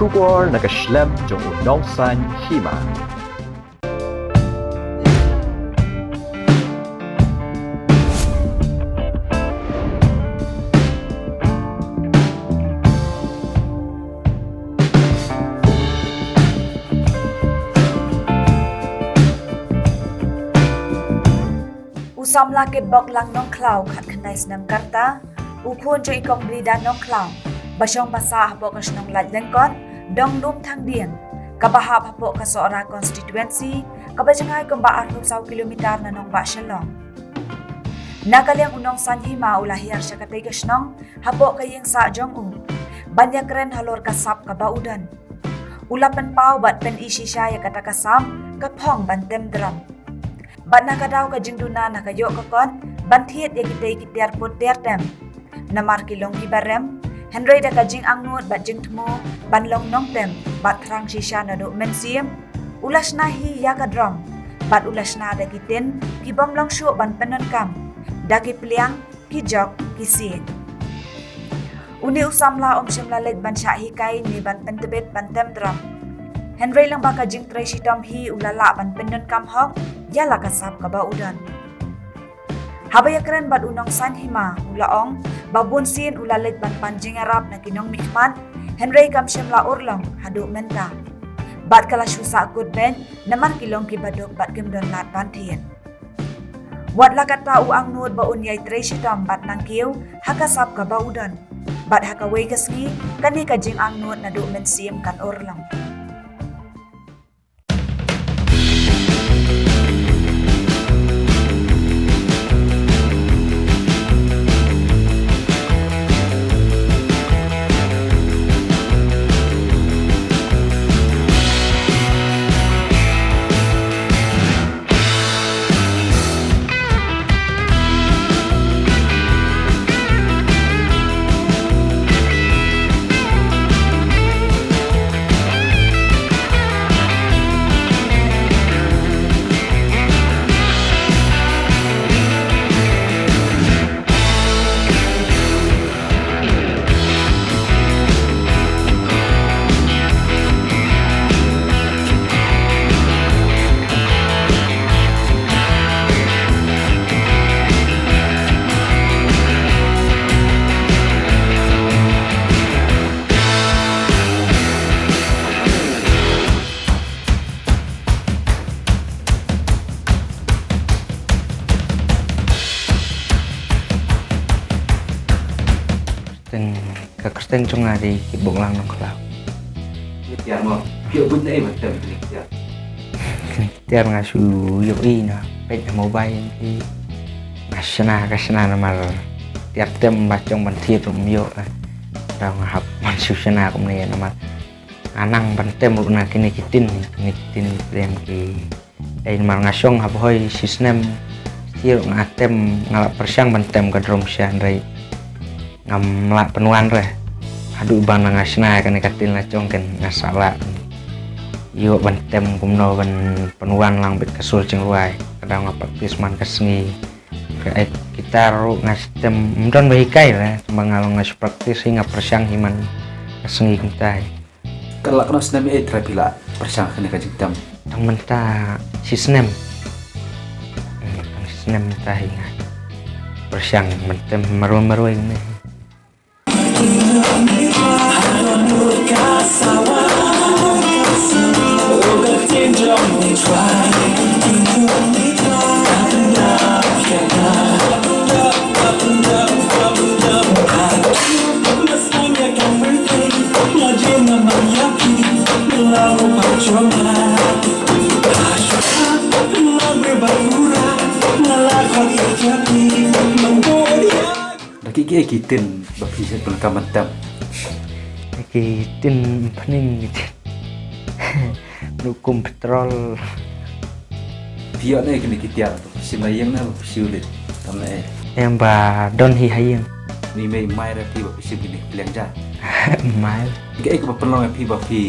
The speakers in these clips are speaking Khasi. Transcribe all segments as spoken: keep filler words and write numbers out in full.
Khubor na ka shlem jong u Nongsaiñ Hima. U samla Kitboklang Nongkhlaw, khatkhyndai snem ka rta, u khun jong i Kong Blida Nongkhlaw, ba shong ba sah hapoh ka shnong Laitlengkot, Donglum Thangdien, kaba hap hapoh ka Sohra constituency, kaba jngai kumba arphew saw kilometer na nongbah Shillong. Na ka liang u Nongsaiñ Hima u la hiar sha katei ka shnong hapoh ka ïing sah jong u, ban ïakren halor ka sap kaba u don. U la pynpaw bad pyni shisha ïa kata ka sap ka phong ban tem drum. Bad na ka daw ka jingduna na ka ïoh ka kot ban thied ïa kitei ki tiar put tiar tem. Namar ki long kiba rem, hynrei da ka jingangnud bad jingthmu ban long nongtem bad thrang shisha naduh mynsiem, u la shna hi ïa ka drum, bad u la shna da ki tin ki bym long shuh ban pyndonkam, da ki pliang, ki jok, ki siej. Une u samla um shym la leit ban shah hikai ne ban pyntbit ban tem drum. Hynrei lyngba ka jingtrei shitom hi u la lah ban pyndonkam hok ïa la ka sap kaba u don. Haba ïakren bad u Nongsaiñ Hima u la ong ba bun sien u la leit ban pan jingïarap na ki nongmihkhmat, hynrei kam shym la urlong haduh mynta. Bad ka la shu sah kut beit namar ki long kiba duk bad kim don lad ban thied. Wat la katta u angnud ba un ïai trei shitom bad nangkiew ha ka sap kaba u don. Bad ha kawei ka sngi kane ka jingangnud naduh mynsiem kan urlong. Kyrteng, ka kyrteng jong nga dei Kitboklang Nongkhlaw. Tiar mo, phi ïoh bun ei ban tem kine ki tiar. Kine ki tiar nga shu ïohi na peit ha mobile, phi, nga shna, ka shna namar tiar tem ba jong ban thied ruh ym ïoh, eh. Te nga hap ban shu shna kumne namar nga nang ban tem ruh na kine ki tin, kine ki tin ki pliang ki. Ei, namar nga shong ha Bhoi shisnem, shisha ruh nga tem, nga la pyrshang ban tem ka drum shisha hynrei ngam lah pynwan re. Haduh ba nga shna kane ka tin la jong, kan nga sa lah ïoh ban tem kumno ban pynwan lang beit ka sur jingrwai. Ka daw nga practice man ka sngi. Ka ek guitar ruh nga tem, ym don ba hikai re, tang ba nga long nga shu practice hi, nga pyrshang hi man ka sngi kumta hi. Ka la kano snem ei trai phi la pyrshang kane ka jingtem? Tang mynta shisnem. Hmm, tang shisnem mynta hi nga pyrshang ban tem marwei marwei ne. Da ki, ki, ki tin ba phi shet pynlong ka ban tem? Ki tin pynning ki tin. Nukum petrol. Phi ïoh ne kine ki tiar, phi shim ha ïing ne phi shu leit tam ne? Em, ba don hi ha ïing. Ni mei mai ra phi ba phi shim kine ki pliang ja? Mai. Kaei kaba pynlong ïa phi ba phi,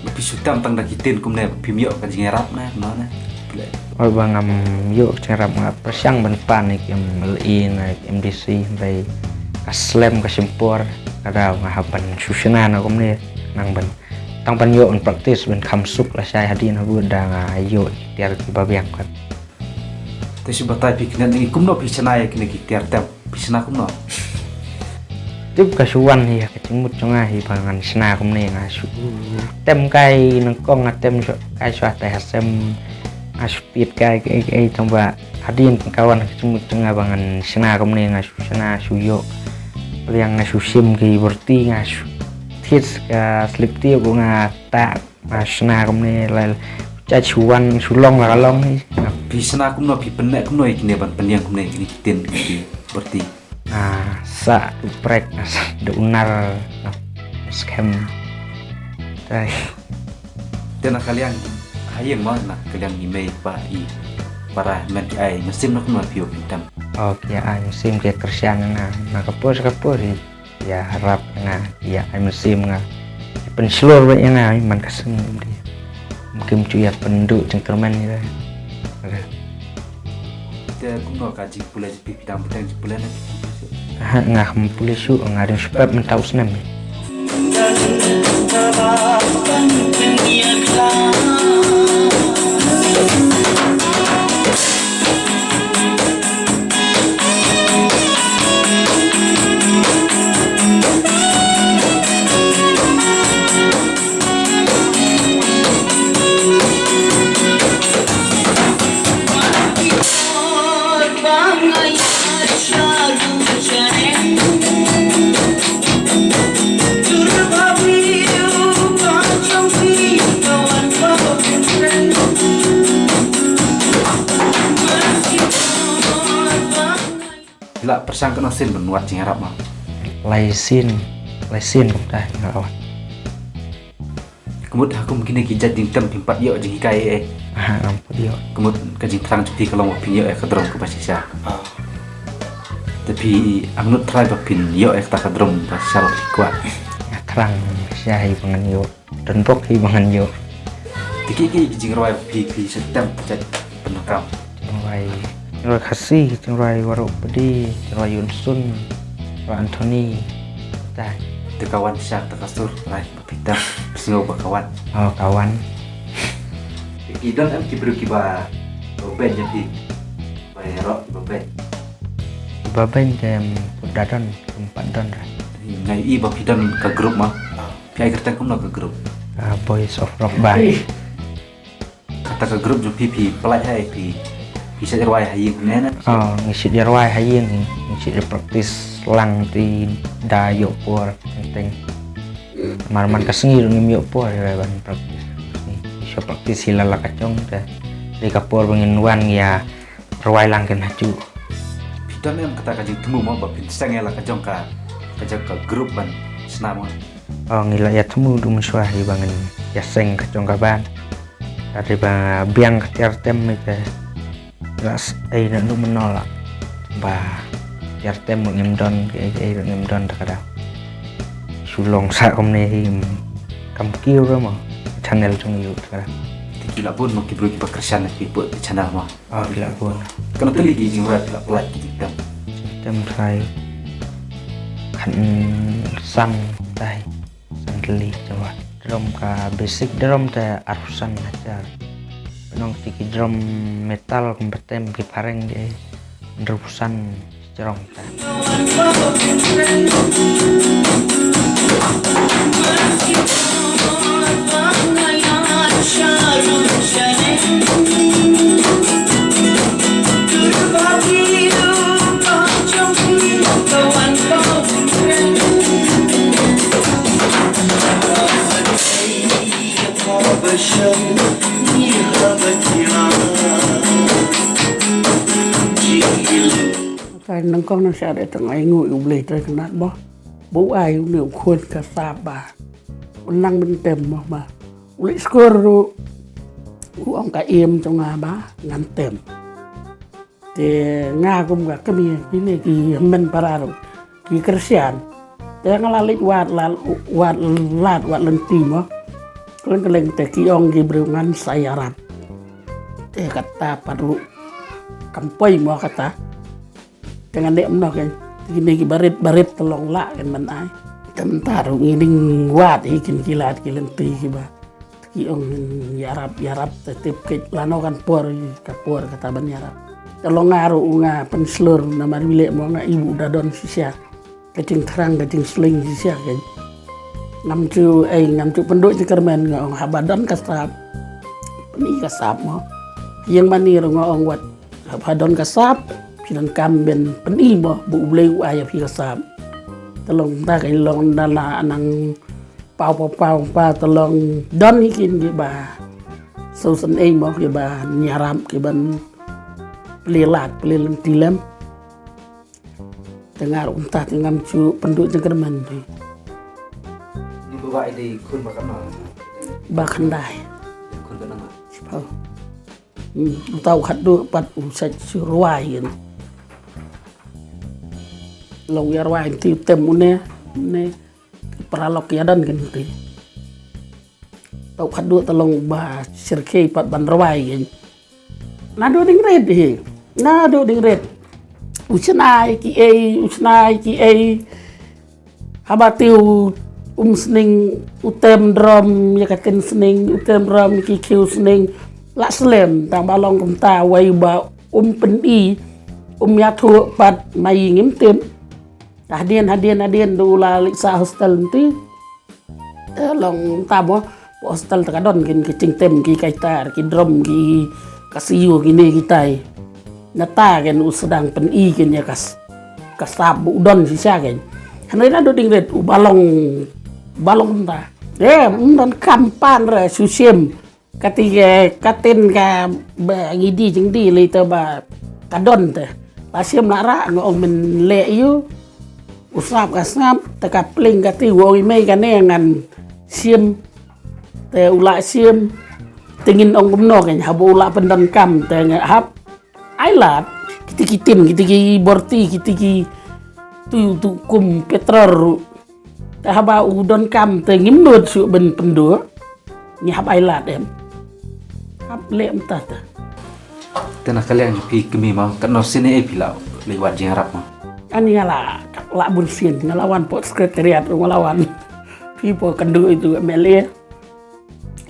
ba phi shu tem tang da ki tin kumne, ba phim ïoh ka jingïarap ne kumno ne? Phi leh. Oi, ba ngam ïoh ka jingïarap nga pyrshang ban pan ïa ki M L A ne ki M D C, hynrei ka slem ka shim por, ka daw nga hap ban shu shna na kumne, nang ban Tang ban ïoh ban practice ban kham suk lashai hadien habud da nga ïoh ki tiar kiba biang kat. Te shu batai phi kine, kumno phi shna ïa kine ki tiar tem? Phi shna kumno? Tip, ka shu wan hi ha ka jingmut jong nga hi ba ngan shna kumne, nga shu tem kai nyngkong, nga tem shu kai shu tai ha sem, nga shu tied kai kaei kaei, tang ba hadien ka wan ha ka jingmut jong nga ba ngan shna kumne, nga shu shna shu ïoh. Hynrei nga shu shim ki byrti, nga shu thied ka slip tip, nga tak, nga shna kumne, la jait shu wan shu long la ka long hi. Phi shna kumno, phi pynneh kumno ïa kine ban pynïeng kumne kine ki ktien ki byrti? Nga sah da u prek, nga sah da u nar, nga skhem. Tai. Te na ka liang ha ïing mo, na ka liang i mei i pa, i para, hynmen ki ai mynsiem na kumno phi ïoh phi tem? Oh, ki ai mynsiem, ki kyrshan ïa nga na ka por sha ka por, i ïarap ïa nga, i ai mynsiem ïa nga, i pynshlur beit ïa nga man ka sngi. Kim ju ïa pynduh jingkyrmen ïa nga. Te kumno ka jingpule jong phi, phi dang bteng jingpule ne? Ha, nga khlem pule shuh, nga dang shu pep mynta u snem. Phi la pyrshang katno sien ban wad jingïarap mo? Lai sien, lai sien kumta nga la wad. Ka mut ha kum kine ki jait jingtem phim pat ïoh jinghikai ei? Aha, ngam pat ïoh. Ka mut ka jingthrang jong phi ka long ba phin ïoh ïa ka drum kaba shisha. Ah. Te phi angnud trai ba phin ïoh ïa kata ka drum ba shisha ba phi kwah? Nga thrang shisha hi ba ngan ïoh. Don bok hi ba ngan ïoh. Te ki ki jingrwai ba phi, phi sngewtem jait pyndonkam? Jingrwai, jingrwai Khasi, jingrwai Waroh Pdi, jingrwai Yunsun, jingrwai Anthony. Tai. Te ka wan sha kata ka sur, rai ba phi tang sngew ba ka wan. Oh, ka wan. Ki don em ki briew kiba, ba beiñ ïa phi? Ba ïaroh kiba beiñ. Kiba beiñ te em, da don, kim pat don re. Nga ïohi ba phi don ka group mo. Phi ai kyrteng kumno ka group? Ah, Boys of Rock Band. Kata ka group jong phi, phi pynlait ha ei, phi, phi shait rwai ha ïing ne? Oh, ngi shait rwai ha ïing, ngi shait practice lang te da ïoh por teng teng. Mar man ka sngi ruh ngim ïoh por ban practice. Ngi shu practice hi la la ka jong te. Dei ka por ba ngin wan ngi ïa rwai lang kin ha ju. Phi don em kata ka jingthmu mo ba phin seng ïa la ka jong ka, ka jong ka group ban shna mo? Oh, ngi la ïa thmu dum shuwa hi ba ngin ïa seng ka jong ka band. Hynrei ba biang ka tiar tem te la s-, ei na nu mano la ba tiar tem ruh ngim don, ei ei ruh ngim don, ta ka da shu long sa kumne hi, kam kiew ruh mo channel jong ïa u, ta ka da. Te ki la bun mo ki briew kiba kyrshan na ki put channel mo? Ah, ki la bun. Katno tylli ki jingrwai phi la pynlait ki jingtem? Jingtem trai khatsan tai. San tylli jingrwai. Drum ka basic drum te arphew san hajar. Pynlong ki drum metal kumba tem ki phareng ki hynriewphew san jrong. Ka nyngkong nang sha dei tang ai nguh ïa U Blei Trai Kynrad mo. Ba u ai une u khun ka sap ba un nang ban tem mo ba u leit skul ruh u ong ka aim jong nga ba ngan tem. Te nga kum ka kmie, kine ki hynmen para ruh ki Khristan. Te nga la leit wad la, wad lad wad lynti mo. Kylleng kylleng te ki ong ki briew ngan sa ïarap. Te kata pat ruh kam poi mo kata. Te ngan leh kumno, kine ki barit barit te long lah kin ban ai. Te mynta ruh ngi ning wad hi kin ki lad ki lynti kiba ki ong ngin ïarap ïarap te tip kit lano kan por ka por kata ban ïarap. Te long nga ruh nga pynslur namar bile mo nga ibu da don shisha. Ka jingthrang ka jingsling shisha ka. Ngam ju ei ngam ju pynduh jingkyrmen nga ong haba don ka sap. Pynï ka sap mo. Ïeng mani ruh nga ong wat haba don ka sap. Phi donkam ban pynï mo bu u Blei u ai ïa phi ka sap. Te long ta ka long da la nang paw paw paw paw te long don hi kin kiba. So san ei mo kiba nyarap kiban plie lad plie lynti lem. Te nga ruh kumta te ngam ju pynduh jingkyrmen te. Ni ba ba i dei khun ba katno? Ba khyndai. Khun katno ma? Shiphew. Hmm, uta u khatduh pat u sait shu rwai ïa. Long ïa rwai te u tem une, une paralok ïa don kan te. Uta u khatduh te long ba shyrkhei pat ban rwai ïa. Naduh ding rit hi. Naduh ding rit. U shna ïa ki ei, u shna ïa ki ei. Haba te u um sning u tem drom ïa ka ktien sning, u tem drom ïa ki khiew sning. La slem tang ba long kumta wei ba um pynï um ïathuh pat ma i ngim tip. Hadien hadien hadien du la leit sah hostel nti. Te long ta mo hostel te ka don kin ki jingtem ki kaitar ki drom ki ka siu kine kitai. Nata ken u sdang pynï ken ïa ka s-, ka sap bu don shisha ken. Hynrei naduh ding rit u ba long, ba long kumta. Eh, um donkam pan re shu shim. Kati ka, ka tin ka ba ngi di jingdi lei te ba ka don te. Ba shim la rah nga ong men leh ïu. U sngap ka sngap te ka pling kati u ong i mei kane ngan shim. Te u la shim. Te ngin ong kumno ken haba u la pyndonkam te nga hap. Ai lad, kiti ki tin, kiti ki borti, kiti ki tu, tu kum petrol ruh. Te haba u donkam te ngim nud shuh ban pynduh. Ngi hap ai lad em. Hap leh mynta te. Te na ka liang phi kmie ma, katno sien eh phi la leit wad jingïarap ma? Ani nga la, la bun sien, nga la wan pok sekretariat ruh nga la wan. Phi pok kynduh itu M L A.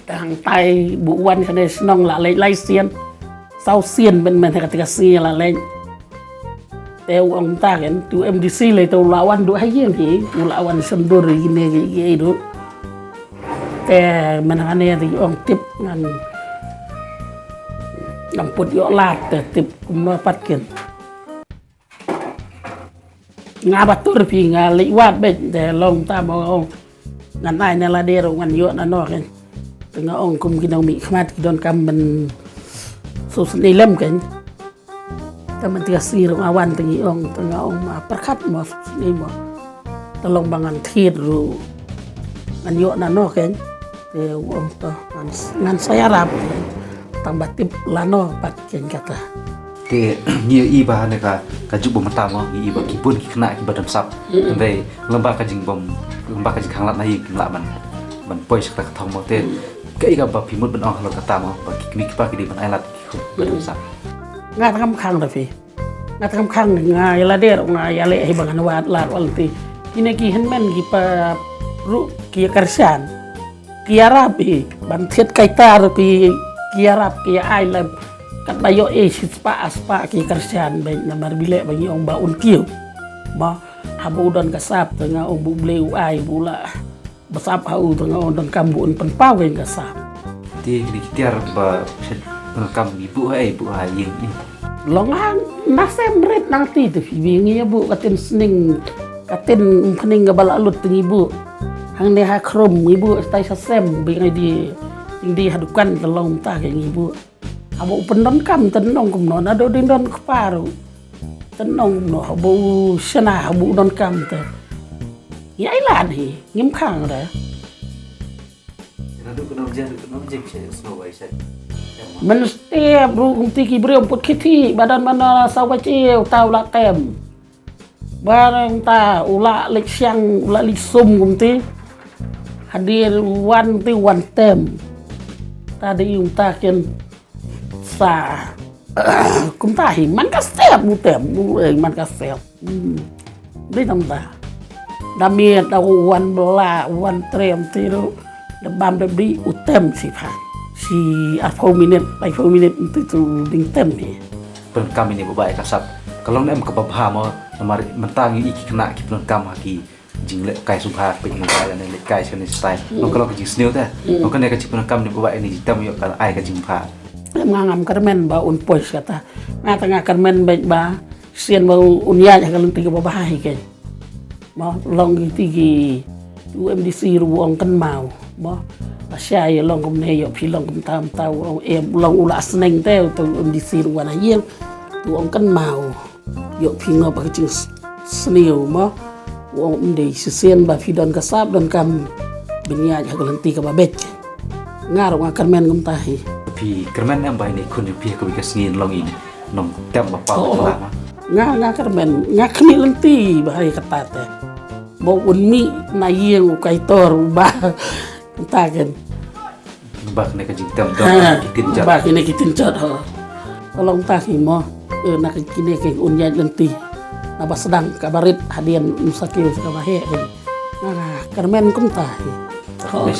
Te hangtai bu wan kane shnong la leit lai sien. Saw sien men men ha kata ka sngi la leit. Te u ong ta ken tu M D C lei te u la wan duh ha ïing hi, u la wan sendor ïa kine ki, ki ei duh. Te men ha kane te u ong tip ngan, ngan put ïoh lad te tip kumno pat ken. Nga ba tur phi nga leit wad beit te long ta mo ong. Ngan ai na lade ruh ngan ïoh na noh ken. Te nga ong kum ki nongmihkhmat ki donkam ban sngewsynei lem ken. Te mynta ka sngi ruh nga wan te ngi ong te nga ong ma pyrkhat mo sngewsynei mo. Te long ba ngan thied ruh ngan ïoh na noh ken. Te u ong to ngan, ngan sa ïarap. Tang ba tip lano pat ken kata. Te ngi i ba ne ka, ka juk ba mynta mo ngi i ba ki bun ki khynnah ki ba dang sap. Hynrei lem bad ka jingbym, lem bad ka jingkhang lad na ïing kim lah ban, ban poi sha ka thong mo te. Kaei kaba phi mut ban ong halor kata mo ba ki kmie ki kpa ki dei ban ai lad ki khun ba dang sap. Nga tang khang da phi. Nga tang khang nga ïa lade ruh nga ïa leh hi ba ngan wad lad wal ti. Kine ki hynmen ki pa ruh ki ïa kyrshan. Ki ïarap hi ban thied kaitar ki, ki ïarap ki ïa ai lem. Katba ïoh ei shi spah ar spah ki kyrshan beit namar bile ba ngi ong ba un kiew. Ba haba u don ka sap te nga ong bu Blei u ai bu la. Ba sap ha u te nga ong donkam bu un pynpaw kein ka sap. Te kine ki tiar ba shet donkam ngi buh ha ei buh ha ïing i. Long hang na sem rit nang ti te phi ngi ïa buh ka tin sning ka tin pning ka ba la lut te ngi buh. Hangne ha khrum ngi buh tai sa sem ba ngi di ngi di ha dukan te long ta ke ngi buh. Haba u pyndonkam te nong kumno naduh ding don kpa ruh. Te nong kumno haba u shna haba u donkam te. Ngi ai lad hi ngim khang re. Naduh kano jen kano jen shet snow bai shet. Men step ruh kumti ki briew put khiti ba don mana saw baje uta u la tem. Barang ta u la leit siang u la leit sum kumti. Hadien wan ti wan tem. Ta dei uta ken sa kumta hi man ka step u tem u ei man ka step. Hmm. Dei tam ta. Da miet da u wan bla, u wan trem ti ruh. Da bam da bri u tem shi phan. Shi arphew minit, laiphew minit ntu tu ding tem hi. Pyndonkam ïa ine ba bai ka sap. Ka long ne em kaba bha mo, namar mynta ngi i ki khynnah ki pyndonkam ha ki jingleh kai sngewbha, peit mobile ne leh kai shane style. Nong ka long ka jingsniew te. Nong kane ka jingpyndonkam ine ba bai ine jitam ïoh ka ai ka jingbha. Em nga ngam kyrmen ba un poi kata. Nga ta nga kyrmen ba ba sien ba un ïaid ha ka lynti kaba bha hi keiñ. Mo long ki ti ki u M D C ruh u ong kynmaw. Mo ba shai long kumne ïoh phi long kumta kumta u ong em long u la sneng te u tu M D C ruh wan ha ïing. Tu ong kynmaw. Ïoh phi ngop ha ka jingsniew mo. U ong ym dei shisien ba phi don ka sap donkam ban ïaid ha ka lynti kaba beit. Nga ruh nga kyrmen kumta hi. Phi kyrmen em ba ine khun jong phi ha kawei ka sngi long ine. Nong tem ba pa ba la ma. Nga nga kyrmen nga khmih lynti ba ha kata te. Ba un mih na ïing u kaitor u ba. Kumta ken. Ba kane ka jingtem don ki tin jot. Ba kine ki tin jot ho. Ka long ta hi mo. Eh, na ka kine ki un ïaid lynti. Na ba sdang kaba rit hadien un sa kiew kaba heh. Nga kyrmen kumta hi. Ho.